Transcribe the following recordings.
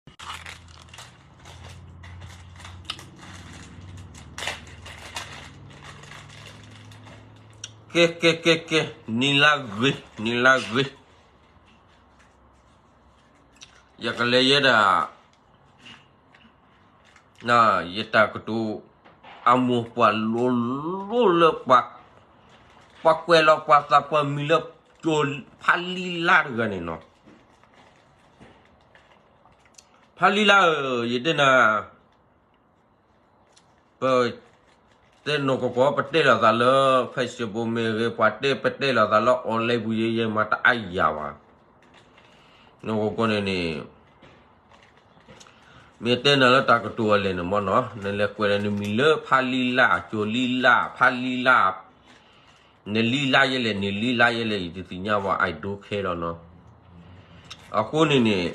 ကဲ ကဲ ကဲ ကဲ, နံၤလၢဂ့ၤ, နံၤလၢဂ့ၤ, ယကလဲၤယဲဒၣ် ယတၢ်ကတိၤ အမိၢ်ပှၢ်လိၤလိၤလၢ ပှၤကွဲးလီၤပှၤသးပှၢ်မံၤလၢ ကၠိၤဖးလံလါတဂၤန့ၣ်နီၤ. ဖးလံလါဧၢ, ယတဲနၤ, ပတဲနီၢ်ကီၢ်ကီၢ် ပတဲလိာ်သးလၢ Facebook မ့ၢ်ဂ့ၤ, ပှၤတဲ ပတဲလိာ်သးလၢ online ပူၤ ယဲယဲမၤတအါယၤဘၣ်. နီၢ်ကီၢ်ကီၢ်န့ၣ်န့ၣ် မ့ၢ်တဲနၤလၢတၢ်ကတိၤအလဲၣ်န့ၣ်မ့ၢ်နီၤ, နလဲၤကွဲးလၢနမံၤလၢဖးလံလါ, ကၠိၤလံလါ, ဖးလံလါ, နလံလါယဲလဲၣ်, နလံလါယဲလဲၣ်, ယတသ့ၣ်ညါဘၣ်, I don't care လီၤနီၤ. အဃိန့ၣ်န့ၣ်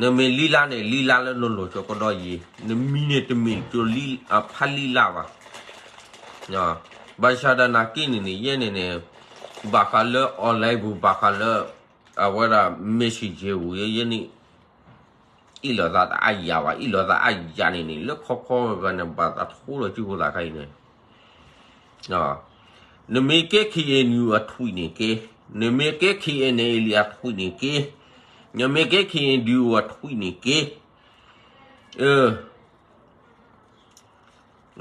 နမ့ၢ်လံလါန့ၣ် လံလါလၢနလိၤကၠိၤကဒီးယံၤ, နမံၤန့ၣ်တမ့ၢ်ကၠိၤလံ, ဖးလံလါဘၣ်. ဘၣ်ဆၣ်ဒီးနာ်က့န့ၣ်န့ၣ် ယဲန့ၣ်န့ၣ် ဘၣ်ဃးလၢ online ပူၤ ဘၣ်ဃးလၢ အဝဲဒၣ် messenger ပူၤ ယဲန့ၣ် အ့ၣ်လိာ်သးတအါယၤဘၣ်, အ့ၣ်လိာ်သးအါယၤန့ၣ်န့ၣ် လၢခီခီဂၤန့ၣ် ဘၣ်သးထီလီၤစုဖိသးခါအံၤန့ၣ် နမ့ၢ်ကဲ KNU အထွံၣ်န့ၣ်က့, နမ့ၢ်ကဲ KNLA အထွံၣ်န့ၣ်က့, နမ့ၢ်ကဲ KNDO အထွံၣ်န့ၣ်က့,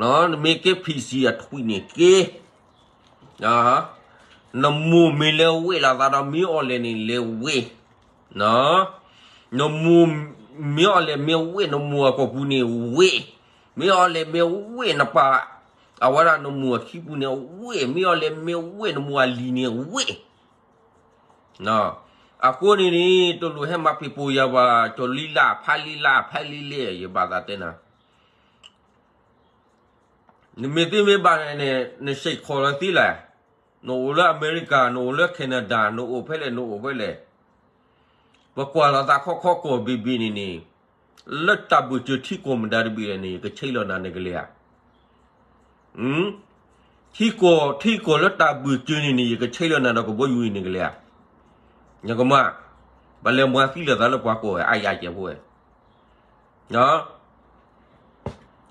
နမ့ၢ်ကဲ PC အထွံၣ်န့ၣ်က့, နမိၢ်မ့ၢ်လဲၤဝဲၢ်လိာ်သးဒီး မ့ၢ်အီၤလဲၣ်န့ၣ် လဲၤဝဲၢ်, နမိၢ် မ့ၢ်အီၤလဲၣ်မ့ၢ်ဝဲၢ် နမိၢ်အကိာ်ပူၤန့ၣ်ဝဲၢ်, မ့ၢ်အီၤလဲၣ်မ့ၢ်ဝဲၢ်နပၢ်, အဝဲဒၣ်နမိၢ်အခံပူၤန့ၣ်ဝဲၢ်, မ့ၢ်အီၤလဲၣ်မ့ၢ်ဝဲၢ်နမိၢ်အလံၤန့ၣ်ဝဲၢ်. အဃိန့ၣ်န့ၣ် တလိၣ်ဟဲမၤပ့ၤပိာ်ယၤဘၣ်, ကၠိၤလံလါ, ဖးလံလါ, ဖးလံလါ, ယဘၣ်သးတဲနၤ နမ့ၢ်သ့မ့ၢ်ဘၣ်န့ၣ် နစ့ၢ်ကီးလီၤသ့လဲၣ်, နအိၣ်လၢအမဲရကၤ, နအိၣ်လၢ Canada, နအိၣ်ဖဲလဲၣ်, နအိၣ်ဖဲလဲၣ်, ပကွၢ်လိာ်သးခီခီကိာ်ဘ့ၣ်ဘ့ၣ်န့ၣ်န့ၣ်, လၢတၢ်ဘုၣ်စၢၤထံကီၢ်မတၤတဘ့ၣ်လဲၣ်န့ၣ် ယကဆဲးလီၤနၤနကလဲၤဧါ. ထံကီၢ် ထံကီၢ်လၢတၢ်ဘုၣ်စၢၤန့ၣ်န့ၣ် ယကဆဲးလီၤနၤဒီးကဘီယူၤအံၤနကလဲၤဧါ. နကမၤ, ပလဲၤမၤသံလိာ်သးလၢပှၤကိးဝဲ အါယၤကဲးဖိဝဲ န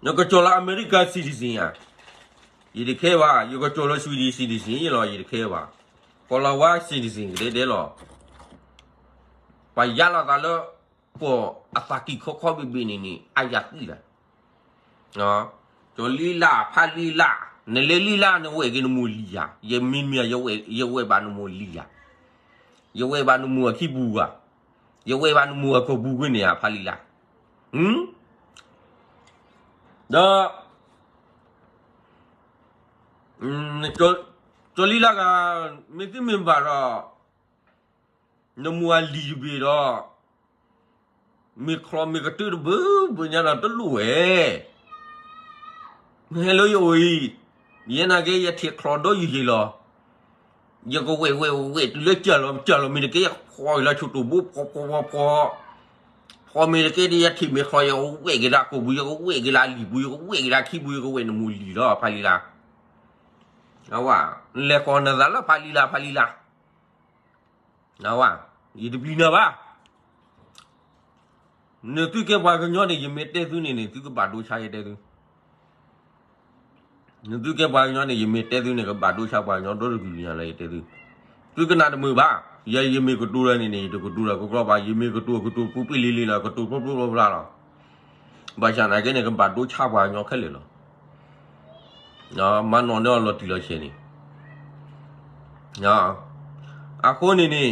ကကၠီၤလၢအမဲရကၤ citizen ဧါ, ယတခဲဘၣ်, ယကကၠီၤလၢ Swedish citizen လီၤ, ယတခဲဘၣ်, ကီၤလၤဝါ citizen ကဒဲဒဲလီၤ. ပယါလိာ်သးလၢ ကီၢ်အသးကံၢ်ခီခီဘ့ၣ်ဘ့ၣ်န့ၣ်န့ၣ် အါယၤသံလီၤ. ကၠီၤလံလါ, ဖးလံလါ, နလဲၤလံလါ နဝဲၢ်က့ၤနမိၢ်လံဧါ, ယမ့မ့ၢ် ယဝဲၢ်ဘၣ်နမိၢ်လံဧါ, ယဝဲၢ်ဘၣ်နမိၢ်အခံပူၤဧါ, ယဝဲၢ်ဘၣ်နမိၢ်အကိာ်ပူၤကွံာ်န့ၣ်ဧါ, ဖးလံလါ, ဒီး ကၠီၤလံလါဂၤ မ့ၢ်သ့မ့ၢ်ဘၣ်ဒီး နမိၢ်အလံၤတဘ့ၣ်ဒီး မ့ၢ်ချီမ့ၢ်ကတၢၢ်တဘၢဘၢညါဒီးတလိၣ်ဝဲ, မ့ၢ်ဟဲလၢယအိၣ်အံၤ, ယဲနာ်က့ ယထံၣ်ချီဒီးယယံာ်လီၤ. ယကဝဲၢ်ဝဲၢ်ဝဲၢ်တုၤလၢကၢ်လီၤ ကၢ်လီၤမ့ၢ်တက့ ယဖီအံၤလီၤ ဆိၣ်တိၢ်ဘိ ဖီဖီဖီဖီ, ဖီမ့ၢ်တက့ဒီး ယထံၣ်မ့ၢ်ချီ ယကဝဲၢ်က့ၤလၢအကိာ်ပူၤ ယကဝဲၢ်က့ၤလၢအလံၤပူၤ ယကဝဲၢ်က့ၤလၢအခံပူၤ ယကဝဲၢ်နမိၢ်လံၤလီၤ ဖးလံလါ. လဲၤကိးနသးလၢဖးလံလါ ဖးလံလါ. ယတပျံၤနၤဘၣ်. နသုကဲပှၤကညီန့ၣ် ယမ့ၢ်တဲသုန့ၣ်န့ၣ် သုကဘၣ်ဒိဆါယတဲသု. နသုကဲပှၤကညီန့ၣ် ယမ့ၢ်တဲသုန့ၣ် ကဘၣ်ဒိဆါပှၤကညီဒီတကလုာ်ညါလၢယတဲသု. သုကနၣ်တမုာ်ဘၣ်. ယဲယမ့ၢ်ကတိၤလၢန့ၣ်န့ၣ် ယတကတိၤလၢကကြီဘၣ်. ယမ့ၢ်ကတိၤ ကတိၤပူၤပ့ၢ်လံလံလီၤ ကတိၤဖျိဖျိဖျါဖျါလီၤ. ဘၣ်ဆၣ်နာ်က့န့ၣ် ကဘၣ်ဒိဆါပှၤကညီခဲလၢာ်လီၤ. မၤနီၣ်န့ၢ်အီၤလီၤတံၢ်လီၤဆဲးန့ၣ် အဃိန့ၣ်န့ၣ်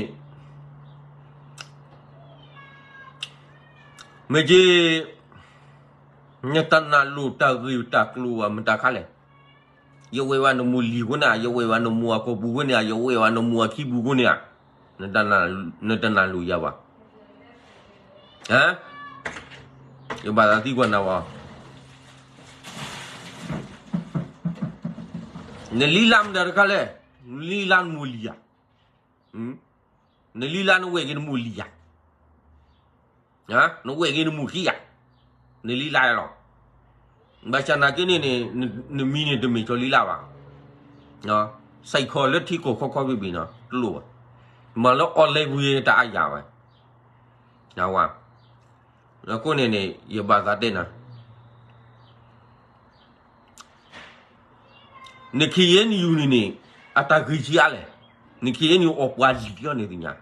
မ့ၢ်က့ နတနာ်လိာ်တၢ်ဂ့ၢ်တၢ်ကျိၤဘၣ်မတၤခါလဲၣ်. ယဝဲၢ်ဘၣ်နမိၢ်လံၤအဃိန့ၣ်ဧါ, ယဝဲၢ်ဘၣ်နမိၢ်အကိာ်ပူၤအဃိန့ၣ်ဧါ, ယဝဲၢ်ဘၣ်နမိၢ်အခံပူၤအဃိန့ၣ်ဧါ, နတနာ်လိာ်ယၤဘၣ်. ယဘၣ်သးသံကွၢ်နၤဘၣ်. နလံလါမတၤတခါလဲၣ်, နလံလါနမိၢ်လံၤဧါ, နလံလါနဝဲၢ်က့ၤနမိၢ်လံၤဧါ, နဝဲၢ်က့ၤနမိၢ်ခံဧါ, နလံလါလီၤ. ဘၣ်ဆၣ်နာ်က့န့ၣ်န့ၣ် နမံၤန့ၣ်တမ့ၢ်ကၠီၤလံလါဘၣ်. စဲးခီၣ်လၢထံကီၢ်ခီခီဘ့ၣ်ဘ့ၣ်နီၤ တလိၣ်ဘၣ်. မၤလၢ online ပူၤတအါယၤဝဲ. ဝါ, အဃိန့ၣ်န့ၣ် ယဘၣ်သးတဲနၤ, န ခ့ၣ်အဲၣ်ယူၣ်န့ၣ်န့ၣ် အတၢ်ဂ့ၢ်ဆံးအါလဲၣ်, န ခ့ၣ်အဲၣ်ယူၣ် အီၣ်ပှၤလံၤလီၤန့ၣ်သ့ၣ်ညါ,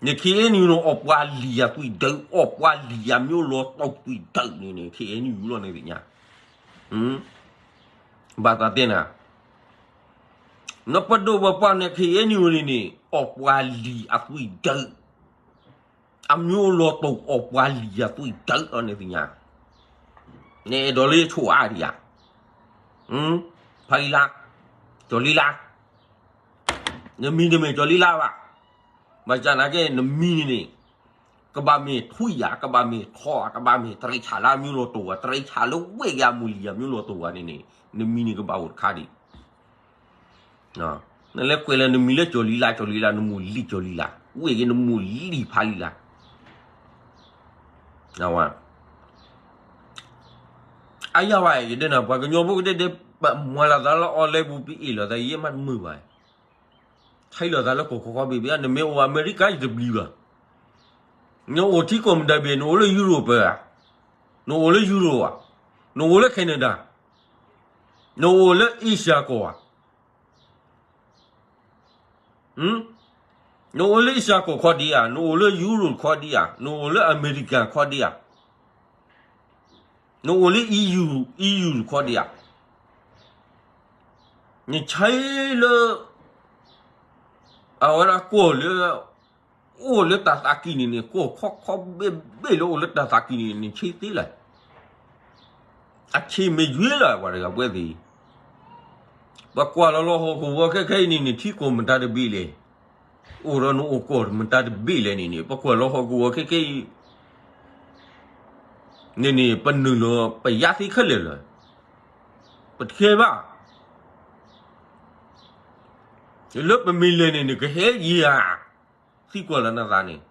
န ခ့ၣ်အဲၣ်ယူၣ်န့ၣ် အီၣ်ပှၤလံၤအသွံၣ်ဒုး အီၣ်ပှၤလံၤအမျိုးလီၤတိၢ်သွံၣ်ဒုးန့ၣ်န့ၣ် ခ့ၣ်အဲၣ်ယူၣ်လီၤန့ၣ်သ့ၣ်ညါ, ဘၣ်သးတဲနၤ, နပဒိၣ်ပပှၢ်န့ၣ် ခ့ၣ်အဲၣ်ယူၣ်န့ၣ်န့ၣ် အီၣ်ပှၤလံၤအသွံၣ်ဒုး, အမျိုးလီၤတိၢ် အီၣ်ပှၤလံၤအသွံၣ်ဒုးလီၤန့ၣ်သ့ၣ်ညါ, နအဲၣ်ဒိးလၢယဆိၣ်အါဒံးဧါ, ဖးလံလါ, ကၠီၤလံလါ, နမံၤတမ့ၢ်ကၠီၤလံလါဘၣ်, ဘၣ်ဆၣ်သနာ်က့ နမံၤန့ၣ်န့ၣ် ကဘၣ်မ့ၢ်ထွံၣ်ဧါ, ကဘၣ်မ့ၢ်ထီဧါ, ကဘၣ်မ့ၢ်တရံးဆၣ်လၢအမျိုးလီၤတိၢ်ဧါ, တရံးဆၣ်လၢဝဲၢ်က့ၤအမိၢ်လံၤအမျိုးလီၤတိၢ်ဧါန့ၣ်န့ၣ် နမံၤန့ၣ်ကဘၣ်အိၣ်တခါဒံး, နလဲၤကွဲးလၢနမံၤလၢကၠီၤလံလါ, ကၠီၤလံလါ, နမိၢ်လံၤကၠီၤလံလါ, ဝဲၢ်က့ၤနမိၢ်လံၤဖးလံလါ, အယၤဝဲ ယတဲနၤ ပှၤကညီဖိကဒဲဒဲ ပမၤလီၤသးလၢ online ပူၤ ပအ့ၣ်လိာ်သး ယဲမးတမုာ်ဘၣ်, ထံၣ်လိာ်သးလၢကီၢ်ခီခီဘ့ၣ်ဘ့ၣ်, နမ့ၢ်အိၣ်အမဲရကၤ ယတပျံၤဘၣ်, နအိၣ်ထံကီၢ်မတၤဘ့ၣ်, နအိၣ်လၢ Europe ဧါ, နအိၣ်လၢ Europe ဧါ, နအိၣ်လၢ Canada, နအိၣ်လၢ Asia ကီၢ်ဧါ နအိၣ်လၢ Asia ကီၢ်ခီဒံးဧါ, နအိၣ်လၢ Europe ခီဒံးဧါ, နအိၣ်လၢ America ခီဒံးဧါ, နအိၣ်လၢ EU, EU ခီဒံးဧါ, နဆဲးလၢ အဝဲဒၣ်ကီၢ်လၢ အိၣ်လၢတၢ်သးကံၢ်န့ၣ်န့ၣ် ကီၢ်ခီခီဘ့ၣ်ဘ့ၣ်လၢအိၣ်လၢတၢ်သးကံၢ်န့ၣ် နဆဲးသ့လဲၣ်, အဆဲးမ့ၢ်ယွ့လၢ ပှၤတဂၤပှဲၤသ့ၣ်, ပကွၢ်လီၤလီၤဟီၣ်ကဝီၤခဲခဲအံၤန့ၣ်န့ၣ် ထံကီၢ်မတၤတဘ့ၣ်လဲၣ်, အိၣ်ဒီးနအိၣ်ကီၢ်မတၤတဘ့ၣ်လဲၣ်န့ၣ်န့ၣ် ပကွၢ်လီၤဟီၣ်ကဝီၤခဲခဲအံၤ န့ၣ်န့ၣ် ပနုာ်လီၤပယါသ့ခဲလၢာ်လၢာ်, ပတခဲဘၣ်, လၢပမ့ၢ်လဲၤန့ၣ်န့ၣ် ကဟဲယံၤဧါ, သံကွၢ်လီၤနသးန့ၣ်,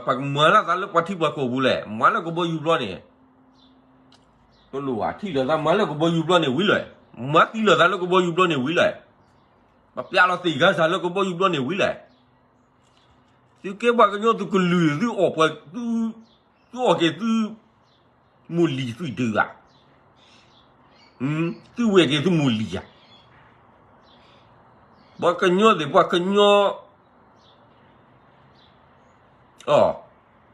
ပကမၤလီၤသးလၢပှၤထံပှၤကီၢ်ပူၤလဲၣ်, မၤလၢကဘီယူၤဘျီန့ၣ်, တလိၣ်ဘၣ် ထံၣ်လိာ်သးမၤလၢကဘီယူၤဘျီန့ၣ်ဝံၤလၢာ်, မၤသံလိာ်သးလၢကဘီယူၤဘျီန့ၣ်ဝံၤလၢာ်, ပပျးလီၤသ့ၣ်ဂၤစၢ်လၢကဘီယူၤဘျီန့ၣ်ဝံၤလၢာ်, သုကဲပှၤကညီသုကလုာ် သုအီၣ်ပှၤ သုအီၣ်က့ၤသု မိၢ်လံၤသွံၣ်ဒုးဧါ, သုဝဲၢ်က့ၤသုမိၢ်လံၤဧါ, ပှၤကညီသ့ၣ် ပှၤကညီ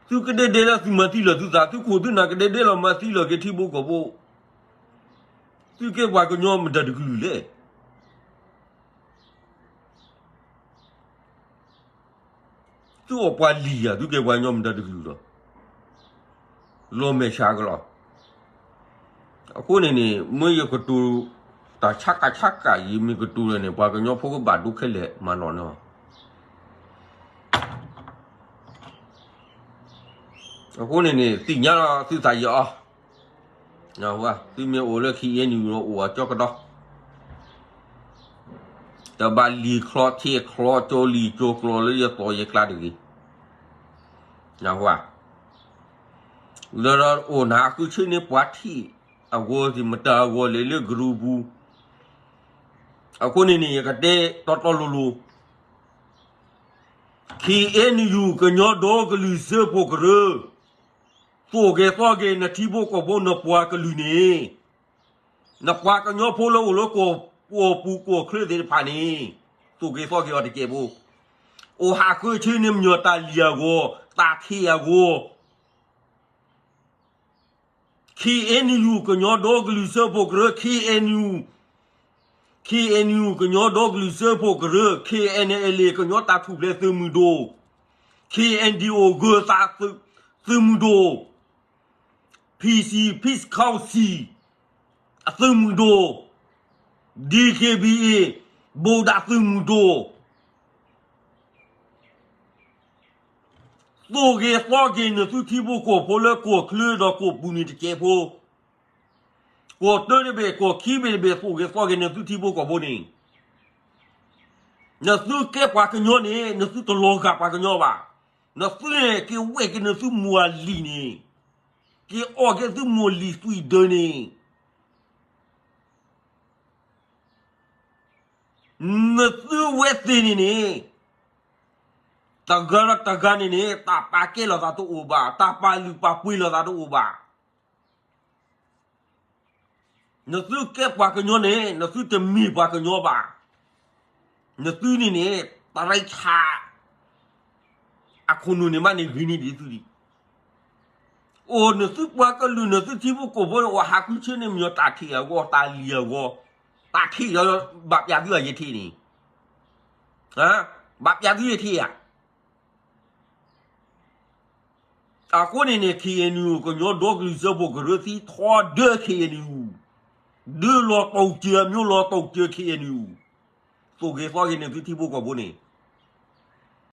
သုကဒဲဒဲလၢသုမၤသံလီၤသုသး သုခိၣ်သုနၢ်ကဒဲဒဲလီၤမၤသံလီၤက့ၤထံဖိကီၢ်ဖိ, သုကဲပှၤကညီမတၤတကလုာ်လဲၣ်. သုအီၣ်ပှၤလံၤဧါ သုကဲပှၤကညီမတၤတကလုာ်ဒီး လီၤမဲာ်ဆှးကလီၤ. အဃိန့ၣ်န့ၣ် မ့ၢ်ယကတိၤ တၢ်ဆါကးဆါကး ယမ့ၢ်ကတိၤလၢၤန့ၣ် ပှၤကညီဖိကဘၣ်ဒိခဲလၢာ်မၤနီၣ်န့ၣ်. အဃိန့ၣ်န့ၣ် သ့ၣ်ညါလီၤသုသးယအီၤ သုမ့ၢ်အိၣ်လၢ ခ့ၣ်အဲၣ်ယူၣ် အိၣ်အကၠီကဒီး တဘၣ်လံၤချီထံချီကၠီလံၤကၠီကျီလၢယသီယကျါတဂ့ၤ. လၢအိၣ်နၤအဃုဆ့န့ၣ် ပှၤထံၣ်အဂီၢ်သ့ၣ်မတၤအဂီၢ်လဲၣ်လၢကရူၢ်ပူၤ. အဃိန့ၣ်န့ၣ် ယကတဲတီတီလိၤလိၤ ခ့ၣ်အဲၣ်ယူၣ် ကညီဒီကလုာ်စၢဖှိၣ်ကရၢ သိၣ်က့ၤသီက့ၤ နထံဖိကီၢ်ဖိနပှၤကလုာ်န့ၣ်, နပှၤကညီဖိလၢအိၣ်လၢကီၢ်ပူၤကီၢ်ချၢသ့ၣ်တဖၣ်န့ၣ် သိၣ်က့ၤသီက့ၤအီၤတကဲးဖိ, အိၣ်ဟးဃုဆ့န့ၣ်မညီၤတၢ်လံၣ်အဂီၢ် တၢ်ထံၣ်အဂီၢ် ခ့ၣ်အဲၣ်ယူၣ် ကညီဒီကလုာ်စၢဖှိၣ်ကရၢ ခ့ၣ်အဲၣ်ယူၣ်, ခ့ၣ်အဲၣ်ယူၣ် ကညီဒီကလုာ်စၢဖှိၣ်ကရၢ, ခ့ၣ်အဲၣ်ယူၣ် ကညီတၢ်ထူၣ်ဖျဲးသုးမုၢ်ဒိၣ်, ခ့ၣ်အဲၣ်ယူၣ် ဂၢၤသးသုးမုၢ်ဒိၣ်, PC, Peace Council အသုးမုၢ်ဒိၣ်, DKBA ဘိးဒၣ်သုးမုၢ်ဒိၣ် သိၣ်က့ၤသီက့ၤနသုထံဖိကီၢ်ဖိလၢကီၢ်ချၢဒီးကီၢ်ပူၤန့ၣ်တကဲးဖိ, ကီၢ်တၢတဘ့ၣ် ကီၢ်ခံဘ့ၣ်တဘ့ၣ် သိၣ်က့ၤသီက့ၤနသုထံဖိကီၢ်ဖိန့ၣ်, နသုကဲပှၤကညီန့ၣ် နသုတလီၤဂာ်ပှၤကညီဘၣ်. နသုန့ၣ် က့ၤဝဲၢ်က့ၤနသုမိၢ်အလံၤန့ၣ်, က့ၤအီၣ်က့ၤသုမိၢ်လံၤသွံၣ်ဒၢန့ၣ် နသုဝဲသ့ၣ်န့ၣ်န့ၣ်, တဂၤဒီးတဂၤန့ၣ်န့ၣ် တၢ်ပာ်ကဲလိာ်သးတအိၣ်ဘၣ်, တၢ်ပာ်လုၢ်ပာ်ပှ့ၤလိာ်သးတအိၣ်ဘၣ်. နသုကဲပှၤကညီန့ၣ် နသုတမ့ၢ်ပှၤကညီဘၣ်. နသုန့ၣ်န့ၣ် တရံးဆၣ် အခိၣ်နူာ်န့ၣ်မးန့ၣ်ဂ့ၤန့ၢ်ဒံးသုလံ. အိၣ်နသုပှၤကလုာ် နသုထံဖိကီၢ်ဖိန့ၣ် အိၣ်ဟးဃုဆၢန့ၣ်မ့ၢ်တၢ်ထံၣ်အဂီၢ် တၢ်လံၣ်အဂီၢ်, တၢ်ထံၣ်ဒီး ဘၣ်ပျးသုအယဲၢ်ထံၣ်န့ၣ်, ဘၣ်ပျးသုယဲၢ်ထံၣ်ဧါ. အဃိန့ၣ်န့ၣ် ခ့ၣ်အဲၣ်ယူၣ် ကညီဒီကလုာ်စၢဖှိၣ်ကရၢသံထီဒၢ ခ့ၣ်အဲၣ်ယူၣ်, ဒၢလီၤတိာ်စၢၤ မၠိလီၤတိာ်စၢၤ ခ့ၣ်အဲၣ်ယူၣ်, သိၣ်ဂ့ၤသီဂ့ၤန့ၣ် သုထံဖိကီၢ်ဖိန့ၣ်